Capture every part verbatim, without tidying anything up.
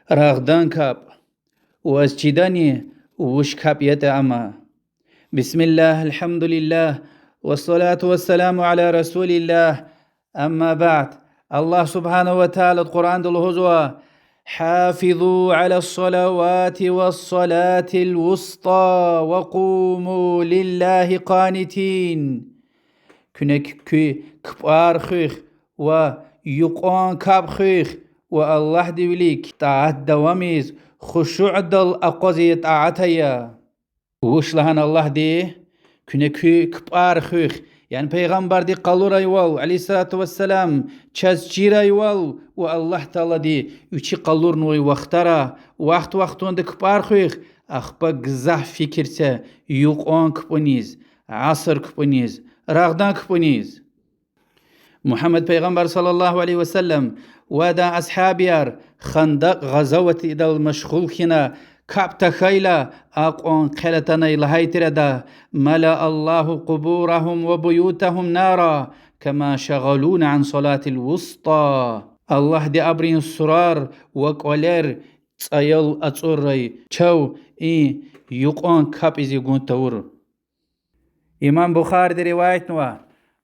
Рагъдан капӀ. Ваз чидани вуч капӀ ятӀа ама. بسم الله، الحمد لله، والصلاة والسلام على رسول الله، أما بعد. Аллагь سبحانه وتعالى Къуръанда лугьузва: حافظوا على الصلوات والصلاة الوسطى وقوموا لله قانتين. Куьне куь кпӀар хуьх ва юкьван капӀ хуьх ва Аллагьдин вилик тӀаат давамиз, хушуъдал акъваз ая, тӀаат ая. Вуч лагьана Аллагьди? Куьне куь кпӀар хуьх, яни Пайгъамбарди къалурайвал, عليه الصلاة والسلام, чаз чирайвал ва Аллагь Таалади вичи къалурнавай вахтара, вахт-вахтунда кпӀар хуьх, ахпа гзаф фикир це юкьван кпӀуниз, аср кпӀуниз, рагъдан кпӀуниз. Мугьаммад Пайгъамбар صلى الله عليه وسلم ва адан асгьабияр Хандакь гъазаватдал машгъул хьана, капӀ тахьайла, акьван хъел атанай лагьай тир ада: ملأ الله قبورهم وبيوتهم نارا كما شغلونا عن الصلاة الوسطى. Аллагьди абурун сурар ва кӀвалер цӀаял ацӀуррай, чав и юкьван капӀиз гун тавур. Имам Бухариди риваятнава,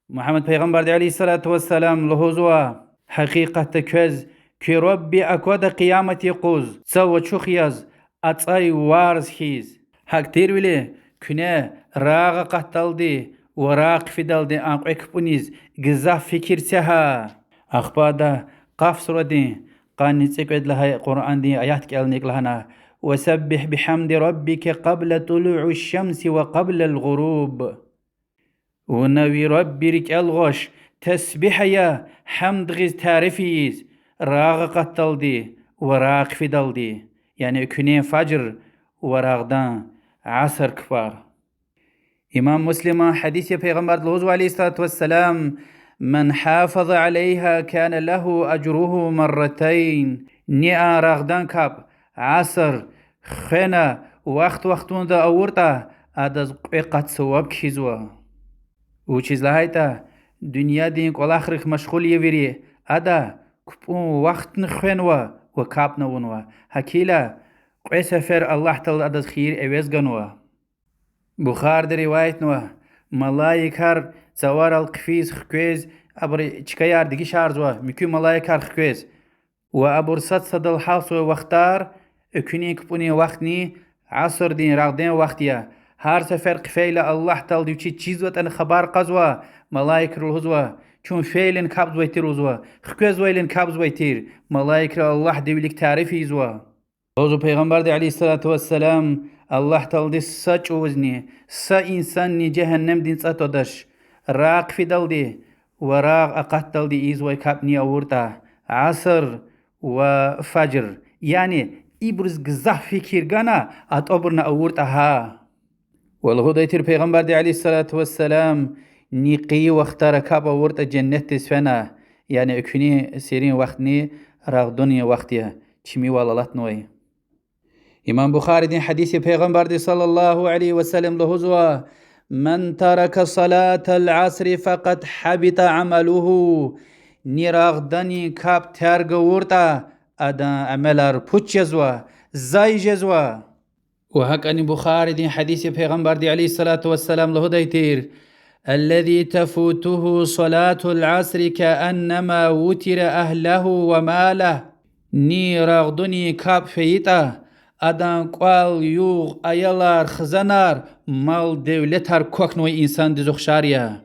Мугьаммад Пайгъамбарди عليه الصلاة والسلام лугьузва: гьакъикъатда квез куь Рабби аквада къиямат юкъуз цав ачух яз, ацӀай варз хьиз. ГьакӀ тирвиляй куьне рагъ акъатдалди ва рагъ хъфидалди а кьве кпӀуниз гзаф фикир це гьа. Ахпа ада Къаф сурадин къанни цӀикьвед лагьай Къуръандин аят кӀелна икӀ лагьана: وسبح بحمد ربك قبل طلوع الشمس وقبل الغروب. Вуна ви Рабби рикӀел гъваш, тасбигь ая, гьамд гъиз, тариф ийиз, рагъ акъатдалди ва рагъ хъфидалди, яни экуьнин фажр ва рагъдан аср кпӀар. Имам Муслиман гьадис я, Пайгъамбарди лугьузва عليه الصلاة والسلام: من حافظ عليها كان له أجره مرتين. Ни а рагъдан капӀ, аср, хвена, вахт-вахтунда авуртӀа, адаз кьве къат саваб кхьизва. Вучиз лагьайтӀа дуьньядин кӀвалахрихъ машгъул я вири, ада кпӀун вахтни хвенва ва капӀни авунва. ГьакӀ хьайила кьве сефер Аллагь Таалади адаз хийир эвез ганва. Бухариди риваятнава: малаикар цаварал хъфиз, хквез, абурун чкаяр дегишарзава, муькуь малаикар хквез. Ва абур сад-садал гьалтзавай вахтар, экуьнин кпӀунин вахтни асрдин, рагъдин вахт я. Гьар сефер хъфейла, Аллагь Таалади вичиз чизватӀани хабар кьазва, малаикри лугьузва: чун фейила капӀзавай тир лугьузва, хквезвайла капӀзавай тир, малаикри Аллагьдин вилик тариф ийизва. Лугьузва Пайгъамбарди عليه الصلاة والسلام: Аллагь Таалади са чӀавузни, са инсанни жегьеннемдин цӀа твадач, рагъ хъфидалди ва рагъ акъатдалди ийизвай капӀни авуртӀа, аср ва фажр, яни ибуруз гзаф фикир гана, атӀабурни авуртӀа гьа. Ва лугьудай тир Пайгъамбарди عليه الصلاة والسلام: ни къайи вахтара капӀ авуртӀа женнетдиз фена, яни экуьнин серин вахтни рагъданин вахт я, чимивал алатнавай. Имам Бухаридин гьадис я, Пайгъамбарди صلى الله عليه وسلم лугьузва: من ترك صلاة العصر فقد حبط عمله. Ни рагъданин капӀ терг авуртӀа, адан амалар пуч жезва, зай жезва. Ва гьакӀани Бухаридин гьадис я, Пайгъамбарди عليه الصلاة والسلام лугьудай тир: الذي تفوته صلاة العصر كأنما وتر أهله وماله. Ни рагъданин капӀ фейитӀа, адан кӀвал, югъ, аялар, хизанар, мал-девлетар квахьнавай инсандиз ухшар я.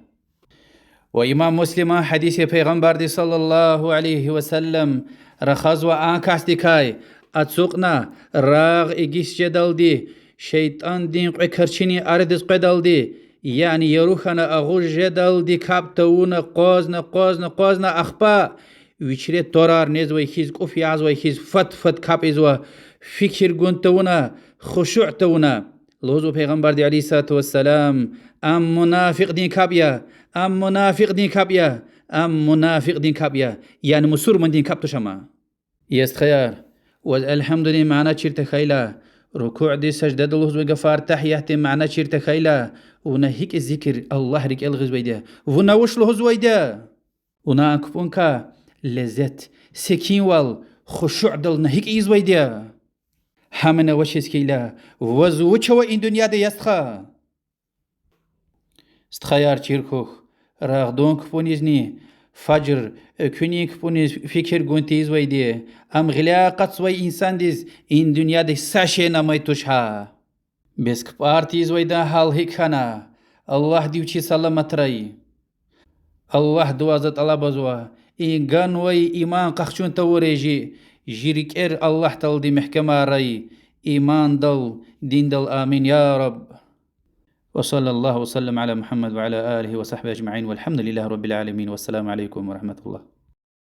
Ва имам Муслиман гьадис я, Пайгъамбарди صلى الله عليه وسلم рахазва а касдикай: ацукьна, рагъ игит жедалди, шейтӀандин кьве карчинин арадиз къведалди, яни яру хьана агъуз жедалди капӀ тавуна, акъвазна, акъвазна, акъвазна, ахпа вичре тӀварар незвай хьиз, кӀуф ягъизвай хьиз, фад-фад капӀ ийизва, фикир гун тавуна, хушуъ тавуна. Лугьузва Пайгъамбарди عليه الصلاة والسلام: ам мунафикьдин капӀ я, ам мунафикьдин капӀ я, ам мунафикьдин капӀ я, яни мусурмандин капӀ туш ама. Я стхаяр, ваз الحمد-дин мана чир тахьайла, рукуъди, саждада лугьузвай гафар, тагьиятдин мана чир тахьайла, вуна гьикӀ зикир, Аллагь рикӀел гъизвайди я, вуна вуч лугьузвайди я? Вуна а кпӀункай лезет, секинвал, хушуъдал на гьикӀ ийизвайди я? Гьамни авачиз хьайила, ваз вуч ава и дуьньяда, я стха? Стхаяр, чир хьухь, рагъдан кпӀунизни, фажр, экуьнин кпӀуниз фикир гун тийизвайди, ам гъиляй акъатзавай инсандиз и дуьньяда са шейни амай туш гьа. Бес кпӀар тийизвайдан гьал гьикӀ хьана? Аллагьди вичи саламатрай. Аллагьдивай за тӀалабзава, и ганвай иман къахчун тавурай жи, жи рикӀер Аллагь Таалади мягькемарай имандал, диндал. Амин, я Рабб. وصلى الله وسلم على محمد وعلى آله وصحبه أجمعين، والحمد لله رب العالمين، والسلام عليكم ورحمة الله.